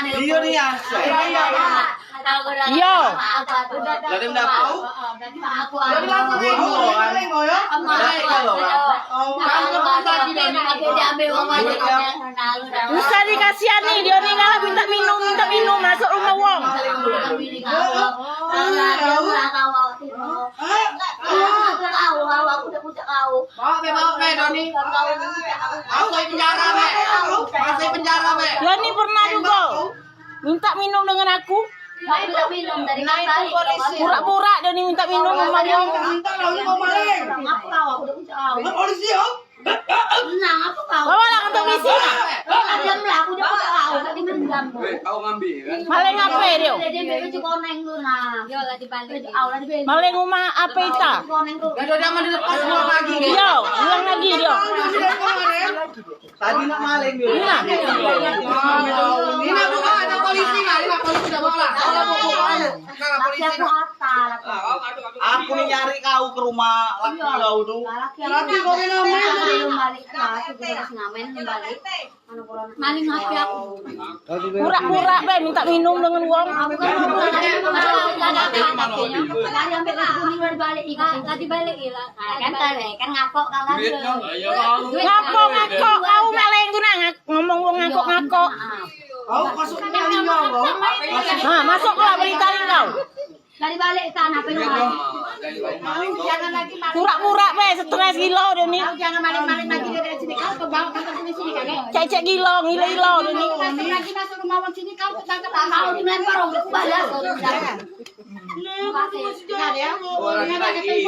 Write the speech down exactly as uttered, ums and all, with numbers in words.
Iyo ni aso. Iyo. Jadi ndak tau. Usah dikasihani, dio ni ngalah minta minum, minta minum, masuk rumah wong. Bawa be, bawa be, Doni. Masuk penjara be. Masuk penjara be. Dio ni pernah jugo minta minum dengan aku. Minta minum dari. Pura-pura dio ni minta minum sama dio. Minta tau ni kau maling. Ngapo kau? Aku dak minta kau. Polisi yo. Nah, ngapo kau? Bawa lah kantor polisi nah. Diam lah, aku dak minta kau. Tadi mendam. Kau ngambil kan? Maling ape dio? Dia ambil baju koneng tu nah. Yo lah dibalik. Maling rumah ape ita? Koneng tu. Dah, dah, dah, dilepas ulang lagi. Yo, ulang lagi dio. Tadi nak maling dio. Nah. Ini bukan ada polisi lah, ini polisi dah bawa lah. Bawa lah, bawa, bawa, bawa. Nah, polisi. Aku ni nyari kau ke rumah laki kau tu. Laki kau ni ngamen balik. Maling H P aku. Pura-pura be minta minum dengan wong. Tadi balik ilang. Kan tadi kan ngakok kau kan. Ngakok, ngakok, kau maling tu nak ngak-, ngomong wong ngakok, ngakok. Kau masuk ke lingkau kau. Ha, masuk ke berita kau. Dari balik sana, apa rumah? Pura-pura be stres gilo dio ni. Kau jangan maling-maling lagi dari sini. Kau ke bawah kantor polisi ni, kan? Cek-cek gilo, ngilo-ngilo dio ni. Masuk lagi masuk rumah orang sini, kau ketangkep. Kau dilempar, aku balas. Terima kasih. Nah, dia. Orang lagi.